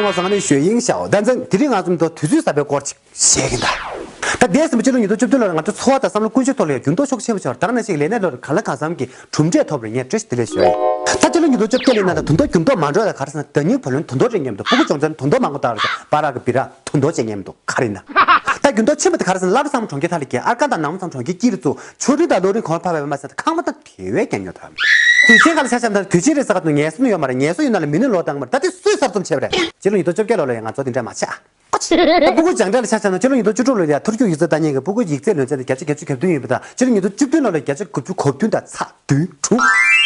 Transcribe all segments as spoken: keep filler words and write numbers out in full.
ང་ཚོ་ང་ནི་ཞོ་ཡིན་ཤའོ། ད་འཛིན་དེ་རིང་ང་ཚོ་མདོ་དུས་ཚོད་གསར་པའི་སྐོར་ཅིག་བཤད་ཀྱིན་གདའ། ད་འདས་ཟིན་པའི་སྤྱི་ལོ་ཉིས་སྟོང་བཅུ་བདུན་ལོར་ང་ཚོ་འཚོ་བ་དང་བསམ་བློ་ཀུན་སྤྱོད་ཐོག་ལ་ཡང་འགྱུར་ལྡོག་ཤུགས་ཆེན་པོ་བྱུང་བ། ད་ག་ནང་བཞིན་ལས་གནས་ལོར་གང་ལ་གང་འཚམ་གྱི་གྲུབ་འབྲས་ཐོབ་རེད། ངས་བཀྲ་ཤིས་བདེ་ལེགས་ཞུ་ཡ་ཡིན། ད་སྤྱི་ལོ་ཉིས་སྟོང་བཅོ་བརྒྱད་ལོའི་ནང་ལ་དུས་ཐོག་འགྱུར་ལྡོག་མ་འགྲོ་ཡ་ལ་ག་རེ་ཟེར་ན། ཟླ་ཉིན་བུ་ལོན་དུས་ཐོག་རེ་ཉམས་འདུག་སྤུ་གུ་སྦྱོང་ཚན་དུས་ཐོག་མ་འགོ་བཏང་རེད། སྦ་ར་གི་སྦི་ར་དུས་ཐོག་ཅེས་ཉམས་འདུག་ག་རེ་ཡིན་ན། ད་འགྱུར་ལྡོག་ཆེན་པོ་དེ་ག་རེ་ཟེར་ན། བླ་བྲེ་ཚང་མ་གྲོང་ཁྱེར་མཐའ་ལ་བསྐྱལ། ཨར་ཀ་དང་ནང་མོ་ཚང་མ་གྲོང་ཁྱེར་དཀྱིལ་ལ་བཙུགས། ཆོ་འཕྲུལ་དང་གློག་རིན་གོང་ལ་ཕབ་པ་མ་ཟད་ཁང་པ་དང་དེ་བས་ཀྱང་ཉོ་ཐུབ། དུས་ཆེན་སྒང་ལ་ཆ་བཞག་ན་དུས་ཆེན་རེད་ཟེར་ག་དུས་ངལ་གསོ་ནས་ཡོད་མ་རེད། ངལ་གསོ་ཡོད་ན་ལ་མི་ནི་ལོ་བཏང་མ་རེད། ད་དེ་སུས་གསར་རྩོམ་བྱས་པ་རེད། སྤྱི་ལོ་ཉིས་སྟོང་བཅོ་བརྒྱད་ལོ་ལ་ཡང་ང་ཚོ་དེ་འདྲ་མ་བྱས། ཨ་ཅི། སྤུ་གུ་སྦྱང་འབྲས་ལ་ཆ་བཞག་ན་སྤྱི་ལོ་ཉིས་སྟོང་བཅུ་དྲུག་ལོ་ལ་ཡང་ཐོར་རྒྱུག་ཡིག་ཚད་ལོན་ཚད་དེ་བརྒྱ་ཆ་བརྒྱད་ཅུ་གྱ་བདུན་ཡིན་པ་དང་། སྤྱི་ལོ་ཉིས་སྟོང་བཅུ་བདུན་ལོ་ལ་བརྒྱ་ཆ་དགུ་བཅུ་གོ་བདུན་དང་ཚེག་བདུན་བྱུང་།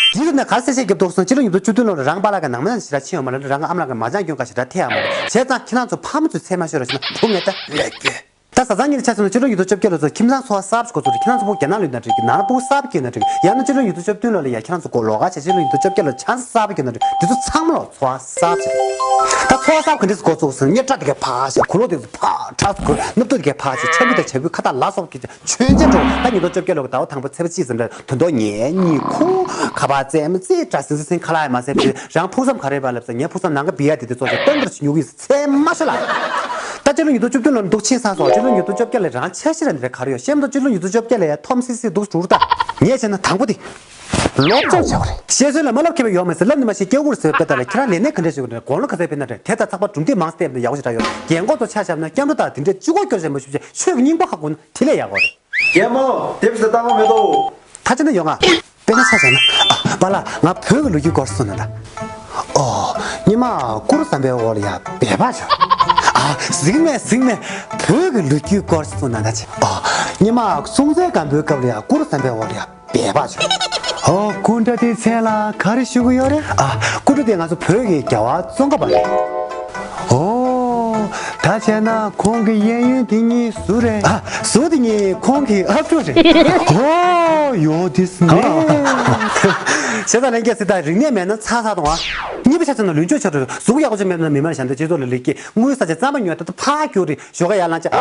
དེ་རུ་ནས་ག་རེ་གསལ་བཤད་རྒྱབ་འདུག་ཟེར་ན། སྤྱི་ལོ་ཉིས་སྟོང་བཅུ་བདུན་ལོ་ལ་རང་པཱ་ལགས་ཀྱི་ནང་མི་ནང་ཞེ་དྲག་ཕྱིན་ཡོད་མ་རེད། རང་གི་ཨ་མ་ལགས་ཀྱི་མ་ཅང་སྐྱོན་འགའ་ཞེ་དྲག་ཐེབས་ཡོད་མ་རེད། བྱས་ཙང་ཁྱེད་རང་ཚོ་ཕ་མ་ཚོས་ཚད་མ་ཤོར་རོགས་བྱས་ན་བུ་ངས་ད་ལས་སྐྱོན། ད་བཟའ་ཚང་གཉིས་ཆ་བཞག་ན་སྤྱི་ལོ་ཉིས་སྟོང་བཅོ་བརྒྱད་ལོ་ཚོ་ཁྱིམ་ཚང་འཚོ་བ་གསར་པ་ཞིག་འགོ་ཚུགས་རེད། ཁྱེད་རང་ཚོ་ཕྲུ་གུ་རྒྱ་ནག་ལ་ཡོད་ན་འགྲིག་གི། ནང་ལ་ཕྲུ་གུ་གསར་པ་སྐྱེས་ན་འགྲིག་གི། ཡང་ན་སྤྱི་ལོ་ཉིས་སྟོང་བཅོ་བདུན་ལོ་ལ་ཡ་ཁྱེད་རང་ཚོ་སྒོར་ལོགས་ག་བྱས། སྤྱི་ལོ་ཉིས་སྟོང་བཅོ་བརྒྱད་ལོ་ཆང་ས་གསར་པ་སྐྱེས་ན་འགྲིག། དེ་ཚོ་ཚང་མ་ལ་འཚོ་བ་གསར་པ་ཅིག་རེད། ད་འཚོ་བ་གསར་པ་ག་འདྲས་སེ་འགོ་ཚུགས་ཟེར་ན། སྙེ་ཁྲག་དེ་གས་ཕར་བཞག་གོས་ལོག་དེ་ཚོ་ཕར་བྲེགས་བཀོལ། སྣབས་ཏོ་དེ་གས་ཕར་བཞག་ཆ་འཕྲུལ་དང་བྱ་འཕུལ་ཁ་བཏགས་ལ་སོགས་ཀྱི་ཆོས་འབྱེད་འགྲོ། ད་ཉིས་སྟོང་བཅོ་བརྒྱད་ལོ་གི་ཟླ་བ་དང་པོ་ཚེས་པ་གཅིག་ཙམ་རེད། དོན་ཐོག་ངེད་གཉིས་ཁུ་ཁ་པར་རྩེད་མོ་རྩེ་དྲ་ཟིང་ཟིང་ཟིང་ཁ་ལག་ཡ་མ་ཟད་པའི་རང་ཕུགས་བསམ་ག་རེ་ཡོད་པ་ལབ་ཟེར། ངའི་ཕུགས་བསམ་ནང་གི་བི་ཡ་དེ་དེ་ཚོ་ཞིག་སྟོན་ཀར་ཞིག་ཉོ་གི་ཡིན་ཟེར། ཚད་མ་ཤོད་ལ། ད་སྤྱི་ལོ་ཉིས་སྟོང་བཅུ་བདུན་ལོར་འདུག་ཕྱིན་ཚར་སོང་། སྤྱི་ལོ་ཉིས་སྟོང་བཅོ་བརྒྱད་ལ་རང་འཆར་གཞི་ར་འདི་རེད་ག་རེ་ཡོད་ཤེས་མི་འདུག་སྤྱི་ལོ་ཉིས་སྟོང་བཅོ་བརྒྱད་ལ་ཡ་ཐོམ་སི་སི་འདུག་འགྲོ་རུ་ད། ངས་བྱས་ན་དང་པོ་དེ། སློབ་སྦྱོང་བྱ་བ་རེད། བཤད་སྲོལ་ལ་མ་སློབ་མཁས་པ་ཡོད་མ་ཟེར། སློབ་ནི་མ་ཤེས་སྐྱེ་དགུར་ཟེར་བའི་དཔེ་ལྟར་ལ། ཁྱེད་རང་ལས་གནས་ག་འདྲས་ཞིག་རེད། དགུང་ལོ་ག་ཚོད་ཕེབས་ན་རེད། དེ་དང་ཚགས་པར་གྲུབ་འབྲས་མང་ཙམ་བལྟས་ན་ཡག་པོ་ཞེ་དྲག་ཡོད། རྒན་གོག་ཚོ་ཆ་བཞག་ན་སྐྱབས་འགྲོ་དང་དེ་འདྲས་གཅིག་པོ་སྐྱོར་བྱས་མ་ཞུགས་བྱས་ཆོས་ཀྱི་སྙིང་པོ་ཧ་གོ་ན་དེ་ལས་ཡག་པོ་རེད། རྒན་མོ། དེབ་ཟེར་བཏང་བ་མེད་དོ། ད་ཅི་འདྲ་ཡོང་ང་། དཔེར་ན་ཆ་བཞག་ན། ཨ། པཱ་ལགས། ང་བོད་ཀྱི་ལོ་རྒྱུས་སྐོར་གསུང་ན་ད། ཨོ། སྔོན་མ་གུ་རུ་བསམ་པའི་འོག་ལ་ཡ་སྦལ་པ་བྱུང་། ཨ། གཟིགས་མེད་གཟིགས་མེད། བོད་ཀྱི་ལོ་རྒྱུས་སྐོར་གསུང་ན་ད་ཅི། ཨོ། སྔོན་མ་སྲོང་བཙན་སྒམ་པོའི་སྐབས་ལ་ཡ་གུ་རུ་བསམ་པའི་འོག་ལ་ཡ་སྦལ་པ་བྱུང་། ཨོ། སྐུ་འདྲ་དེའི་མཚན་ལ་ག་རེ་ཞུ་གི་ཡོད་རེད། ཨ། སྐུ་འདྲ་དེ་ང་ཚོ་བོད་ཀྱི་རྒྱལ་བ་ཙོང་ཁ་པ་རེད། ཨོ། ད་བྱས་ན་ཁོང་གི་གཡས་གཡོན་དེ་གཉིས་སུ་རེད། ཨ། ཟུར་དེ་གཉིས་ཁོང་གི་ཨ་ཕྲུག་རེད། ཨོ། ཡོད་དེ་སུ་ནས། བྱས་ཙང་ལྷན་རྒྱས་ཟེར་ད་རིག་གནས་མེད་ན་ཚར་ཚར་དང་བ། གཉིས་པ་ཆ་ཚང་ན་ལུས་སྦྱོང་བྱ་འགྲོ། གཟུགས་ཡག་པོ་ཅིག་མེད་ན་མི་མང་ཞབས་འདེགས་བྱེད་ཐོག་ལ་ལས་ཀྱི་དངུལ་ས་ཆ་རྩམ་པ་ཉོས་ད་ད་ཕར་རྒྱུག་རེད། ཞོགས་ཀ་ཡར་ལངས་ཆ།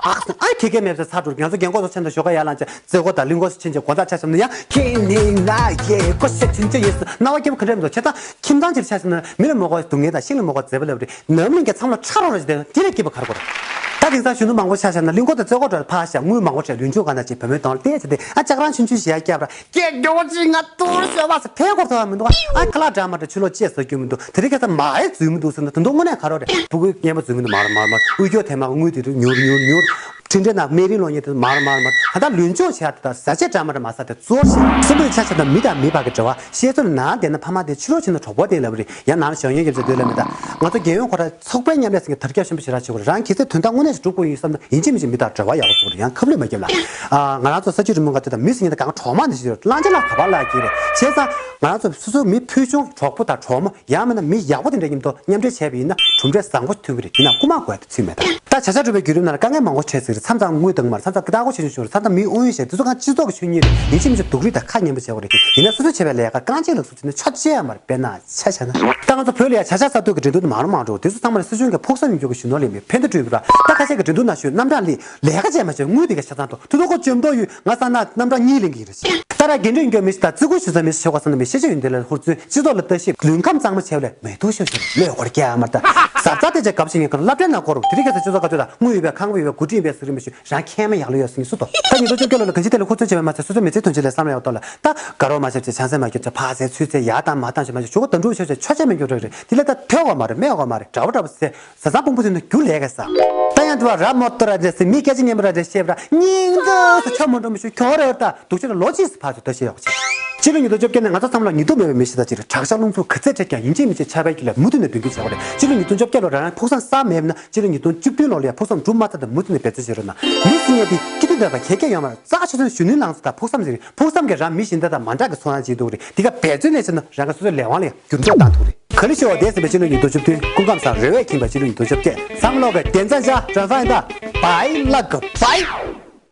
ཨ། ཨ་ཁེ་ཁེ་མེད་ས་ཚར་འགྲོ། ང་ཚོ་རྒན་གོག་ཚོ་ཆ་ཚང་ཞོགས་ཀ་ཡར་ལངས་ཆ། རྩེ་ཁོ་དང་གླིང་གོ་སུ་ཕྱིན་ཆད་སྒོ་ལྟག་ཆ་བཞག་ན་ཡང་ཁྱེད་ནི་ང་ཡི་ཀོ་ཤ་ཕྱིན་ཆད་ཡིན་ཟེར་སྣང་བ་སྐྱིད་པོ་ག་འདྲ་མི་འདུག་བྱས་ཙང་ཁྱིམ་ཚང་གཅིག་ཆ་བཞག་ན་མི་ལ་མོ་གོ་སྡུག་བསྔལ་དང་ཤིང་ལ་མོ་གོ་མཛེས་པ་ལབ་རེད། ནམ་གླིང་གི་ཚང་མ་ཁྲ་རོ་རོ་ཞིག་བསྡད་ན་དེ་ལས་སྐྱིད་པ་ག་རེ་དགོས་རེད། ད་དེང་སང་གཞོན་ནུ་མང་པོ་ཆ་བཞག་ན་གླིང་གོ་དང་རྩེ་ཁོ་འགྲོ་ཕར་བཞག་དངུལ་མང་པོ་སྤྲད། ལུས་སྦྱོང་ག་ན་བྱེད་བུད་མེད་གདོང་ལ་བལྟས་བྱས་ཏེ་ཨ་ལྕགས་རང་ཆུང་ཆུང་ཞིག་ཡར་བཀྱག་ར་སྐད་མགྱོགས་ཅིག་ང་ཏུར་ཞོག་པ་ཟེར་ཐལ་སྐོར་ཐོག་མི་འདུག་ཨ་ཁ་ལག་འདྲ་མ་འདྲ་ཕྱི་ལོགས་བཅད་ཟ་རྒྱུ་མི་འདུག་དེ་རིང་ཁ་སང་མ་ཧེ་འཛུལ་མི་འདུག་ཟེར་ན་ད་དུང་དངོས་གནས་ག་རེ་རེད། ཕྲུ་གུའི་རྔན་པ་འཛུལ་མི་འདུག་མར་མར་མར། དབུལ་སྐྱོར་ཐེངས་མ་དངུལ་དེ་རུ་ཉུར་ཉུར་ཉུར། འཕྲིན་ཕྲན་ནང་སྨན་རིན་སློང་མཁན་དེ་མར་མར་མར། ད་ལྟ་ལུས་སྦྱོང་བྱས་ད་ཟ་ཆས་འདྲ་མ་འདྲ་མ་ཟ་དེ་གཙོ་བོ་བྱས། གསོན་པོའི་ཆ་བཞག་ན་མི་དང་མི་བར་གྱི་འབྲེལ་བ། བཤད་ཚུལ་ནང་བསྡད་ན་ཕ་མ་དེ་ཕྱི་རོལ་ཕྱིན་ན་གྲོགས་པོ་དེ་ལབ་རེད། ཡང་ནང་ལ་ཞང་ཡོན་རྒྱབ་ཆ་སྡོད་ལབ་མེད། ད་ང་ཚོ་རྒན་ཡོལ་ཁོ་ར་ཚོགས་པའི་མཉམ་ལས་ཟེར་མཁན་དར་ཁྱབ་ཆེན་པོ་ཞེ་དྲག་བྱེད་དགོས་རེད། རང་གི་ཚེ་དོན་དག་དངོས་གནས་ཤིག་སྒྲུབ་དགོས་ཡིན་བསམ་ན་ཡིན་གཅིག་མིན་གཅིག་མི་དང་འབྲེལ་བ་ཡག་པོ་བཟོ་དགོས་རེད། ཡང་ཁབ་ལུད་མ་བརྒྱབ་ལ། ཨ། ང་རང་ཚོ་ས་ཆུ་རི་མོ་ག་ཚོད་དང་མི་ཟེར་མཁན་དེ་གང་གྲོག་མ་འདི་ཞིག་རེད། གླང་ཆེན་ལ་ག་པར་ལ་གི་རེད། བྱས་ཙང་ང་རང་ཚོ་སོ་སོ་མི་ཕུལ་བྱུང་གྲོགས་པོ་དང་གྲོགས་མོ། ཡང་མིན་ན་མི་ཡག་པོ་དེ་འདྲ་མཉམ་དུ་མཉམ་འབྲེལ་བྱས་པ་ཡིན་ན་གྲུབ་འབྲས་བཟང་པོ་ཐོན་གྱི་རེད། ཡིན་ནའང་རྐུ་མ་དགོས་ཡ་དེ་ཚུད་མེད་ད། ད་བྱ་བྱ་སྒྲུབ་པའི་བརྒྱུད་རིམ་ནང་ལ་དཀའ་ངལ་མང་པོ་འཕྲད་སྲིད་ཀྱི་རེད། མཚམས་མཚམས་དངུལ་འདང་མ་རེད། མཚམས་མཚམས་ཀི་ཏག་གོ་ཆེ་ཆུང་བྱུང་རེད། མཚམས་མཚམས་མིའི་དབང་ཡོད་བྱས། དེ་ཚོ་གང་སྤྱི་ཚོགས་ཀྱི་ཆོས་ཉིད་རེད། ཡིན་གཅིག་མིན་གཅིག་སྡུག་རུས་དང་ཁ་མཉམ་པོ་བྱེད་དགོས་རེད། ཡིན་ན་སོ་སོས་བྱས་པའི་ལས་ཀ་རྐང་རྗེས་ལ་ཟུག་བྱས་ན་ཆོ་ཆེ་ཡ་མ་རེད། དཔེར་ན་ཆ་བཞག་ན། ད་ང་ཚོ་བོད་ལ་ཡ་བྱ་བྱ་གསར་གཏོད་ཀྱི་འགྲན་བསྡུར་དེ་མང་རུ་མང་རུ་འགྲོ། དེ་ཚོ་ཚང་མ་ལ་སྲིད་གཞུང་གི་ཕུགས་བསམ་ཡོད་རྒྱུ་གི་གཞོན་ནུ་ལས་མེད་ཕན་བདེ་སྤྲོད་པ། ད་ཁ་ཤས་ཀྱི་འགྲན་བསྡུར་ནང་ཞུགས། རྣམ་གྲངས་ལས་ལས་ཀ་བྱས་མ་བྱས་དངུལ་དེ་ག་ཆ་ཚང་དུ་དུ་དོ་ཁོ་འཇོན་མདོག་ཡོད། ང་ས་ན་རྣམ་གྲངས་གཉིས་ལེན་གྱི་ཡིན་རེད། ད་ར་རྒན་གྲས་ཡིན་རྒྱུ་མི་ཞིག་དང་རྩི་ཁུལ་ཞུ་ས་མི་ཞིག་ཆོག་ག་ས་ན་མི་ཤེས་བྱ་ཡོན་ཏན་ལ་ཧུར་བརྩོན། སྤྱི་ཚོགས་ལ་ལྟ་ཞིབ། ལུས་ཁམས་གཙང་མ་བྱས་པ་ལས་མེ་ཏོག་ཤོར་ཤོར་ལོས་འོར་རྒྱ་མར་ད། གཟབ་གཟབ་དེ་ཆ་གབ་ཤིང་ཡིན་ཁར་སློབ་གྲྭའི་ནང་སྐོར་རུ་དེ་རིང་ཁ་སང་སྤྱི་ཚོགས་བཀའ་བརྒྱུད་དང་དངུལ་ཡོད་པའི་ཁང་པ་ཡོད་པའི་འགོ་ཁྲིད་ཡིན་པའི་ཟེར་གི་མི་ཞུ། རང་མཁལ་མ་ཡག་ལོས་ཡོད་ཟེར་མཁན་སུ་དོ། ད་ཉིས་སྟོང་བཅོ་བརྒྱད་ལོ་ལ་གང་ཅི་དེ་ལ་ཧུར་བརྩོན་བྱས་པ་མ་ཟད་སོ་སོའི་མི་ཚེའི་དོན་ཆེན་ལ་བསམ་བློ་ཡག་གཏོང་ལ། ད་དགའ་རོགས་མ་བྱས་བྱས་བྱང་སེམས་མ་བརྒྱབ་བྱས་ཕར་ཟས་ཚུར་ཟས་ཡར་བཏང་མར་བཏང་བྱས་མ་བྱས་ཞོགས་པ་ད་འགྲོ་བྱས་བྱས་ཆོ་ཆ་མེད་འགྱོ་འགྲོ་གི་རེད། དེ་ལས་ད་ཐོས་དགོས་མ་རེད། སྨྲས་དགོས་མ་རེད། འདྲ་པོ་འདྲ་པོ་ཟས་བཟའ་ཚང་ཕུང་པོ་ཐོན་ན་རྒྱུ་ལས་ཀ་ཟ། ད་ཡང་དེ་བ་ར་མོ་ཏོ་ར་རེད་ཟེར། མི་སྐད་ཆ་སྙན་པོ་ར་རེད་བཤད་པ་ར་སྙིང་འདོད་སུ་ཆོ་མོ་འགྲོ་མི་ཞུ་གྱོང་རེད། ད་སྡུག་ཆེ་ར་ལོ་གཅིག་སུ་ཕར་ཚུར་ལྟ་ཤེས་ཡོག་བྱས། སྤྱི་ལོ་ཉིས་སྟོང་བཅོ་བརྒྱད་ནས་ང་ཚོ་བསམ་བློ་ཉིས་སྟོང་མེད་པའི་མི་ཞིག་དང་གཅིག་རེད། དྲག་ཤ་རླུང་འཚུབ་ག་ཚད་འཕྲད་ཀྱང་ཡིན་གཅིག་མིན་གཅིག་ཆར་པའི་རྒྱུ་ལས་མུ་མཐུད་ནས་མདུན་སྐྱོད་བྱེད་དགོས་རེད། སྤྱི་ལོ་ཉིས་སྟོང་བཅོ་བརྒྱད་ལོ་རང་རང་ཕུགས་བསམ་གསར་མེད་ན་སྤྱི་ལོ་ཉིས་སྟོང་བཅུ་བདུན་ལོ་ལ་ཡང་ཕུགས་བསམ་སྒྲུབ་མ་ཚར་དང་མུ་མཐུད་ནས་འབད་བརྩོན་བྱེད་རོགས་གནང་། མི་སྲིད་ཉེ་དེ་སྐྱིད་སྡུག་འདྲ་པ་གལ་གལ་ཡོད་མ་རེད། རྩ་ཆེ་ཤོས་གཞོན་ནུའི་ལངས་ཕྱོགས་དང་ཕུགས་བསམ་ཟེར་རེད། ཕུགས་བསམ་གྱིས་རང་མི་གཞན་དག་དང་མ་འདྲ་གི་ཚོར་སྣང་སྐྱེ་འདུག་རེད། དེ་ག་འབད་བརྩོན་ལས་བྱས་ན་རང་གི་སོ་སོའི་ལས་དབང་ལ་ཡང་འགྱུར་ལྡོག་བཏང་ཐུབ་རེད། ག་ལེ་ཤོ་བ་དེ་ཟིན་པའི་སྤྱི་ལོ་ཉིས་སྟོང་བཅུ་བདུན་སྐུ་ཁམས་བཟང་རེ་བས་ཁེངས་པ་སྤྱི་ལོ་ཉིས་སྟོང་བཅོ་བརྒྱད། བསམ་བློ་གི་དེ་ཚ་བྱ་གྲོན་ས་ཡིན་ད། བའི་ལག་གི་བའི།